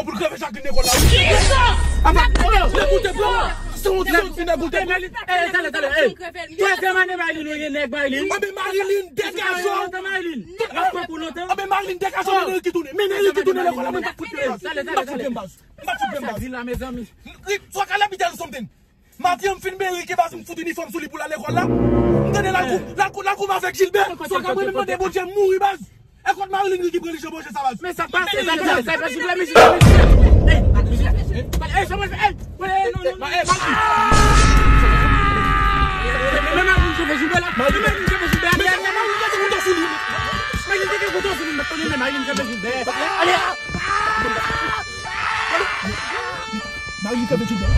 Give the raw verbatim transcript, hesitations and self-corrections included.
dizon pou l kreve chak grenn lekòl la. Apa, lè goute, bro. Se yon ti sòt fin nan goute. Twazèm ane Marilyn, ou ye nèg Marilyn. Anben Marilyn, degaje w. Anben Marilyn, degaje w, mennen Ricky tounen. Mennen Ricky tounen lekòl la, mwen pa fout pye baz. Mwen pa fout pye baz. Sa di la, mezanmi. Swa ka let me tell you something. Maten an m fin benyen Ricky baz, m fout inifòm sou li pou l al lekòl la. M tande l al kou, l al kou, l al koumanse avèk Gilbert. Swa ka mwen menm mande Bondye m mouri baz. E kot Marilyn Ricky pran li jan manje sa baz. Men sa k pase, sa k pase, sa k pase, Gilbert, men Gilbert, men Gilbert. Ey, Gilbert, ey, sa mwen fè, ey, ey, non, non, non. Men Marilyn cheve Gilbert la. Men Marilyn cheve Gilbert, ale, ale, ale. Marilyn cheve kouto sou li. Marilyn cheve kouto sou li, m pa konnen, men Marilyn cheve Gilbert. Ale. Marilyn cheve Gilbert.